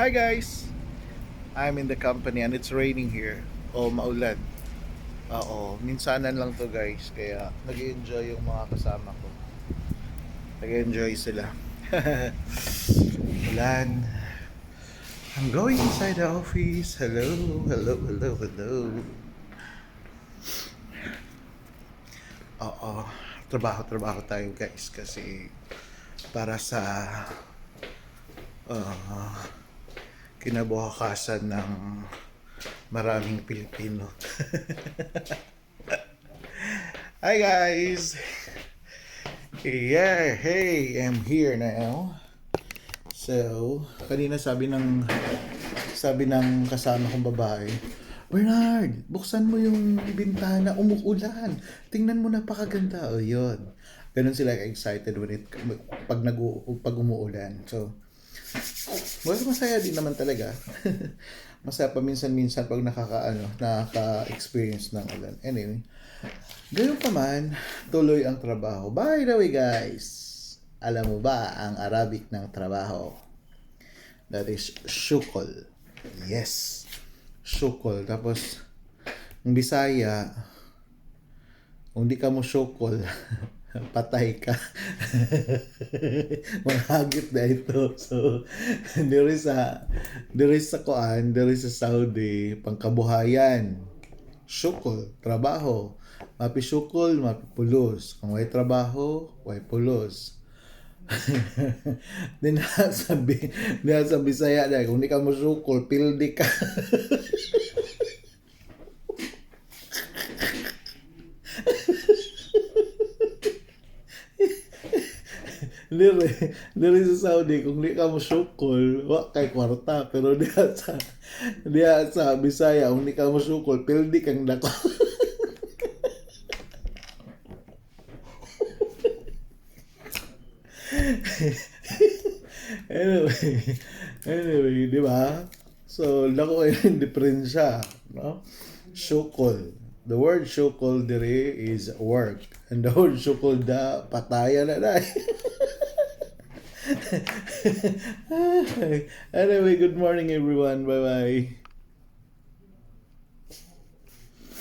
Hi guys! I'm in the company and it's raining here. O maulan. Oo, minsanan lang to, guys. Kaya nag enjoy yung mga kasama ko. Nag enjoy sila. Ulan. I'm going inside the office. Hello, hello, hello, hello. Oo, trabaho-trabaho tayo, guys, kasi para sa kinabukasan ng maraming Pilipino. Hi guys! Yeah, hey, I'm here now. So, kanina sabi ng kasama kong babae, "Bernard, buksan mo yung bintana, umuulan. Tingnan mo, napakaganda." O, yun. Ganun sila excited when it, pag umuulan. So, well, masaya din naman talaga. Masaya pa minsan-minsan pag nakaka-experience ng ulan. Anyway, gayon pa man, tuloy ang trabaho. By the way, guys, alam mo ba ang Arabic ng trabaho? That is shukol. Yes. Shukol. Tapos, ang Bisaya, kung di ka mo shukol, patay ka. Manghagit na ito. So, diri sa kuan, diri sa Saudi, pangkabuhayan. Shukol, trabaho. Mapi shukol, mapi pulos. Kung way trabaho, way pulos. Din sa Bisaya dahil kung di ka mo sukol, pildi ka. Diri sa Saudi, kung di ka mo sukol, wa kay kwarta. Pero diha sa Bisaya, kung di ka mo sukol, pildi kang dako. Anyway, di ba? So, dako ay diferensya, no? Sukol. The word shukol diri is work. And the word shukol da, pataya na na. Anyway, good morning, everyone. Bye-bye.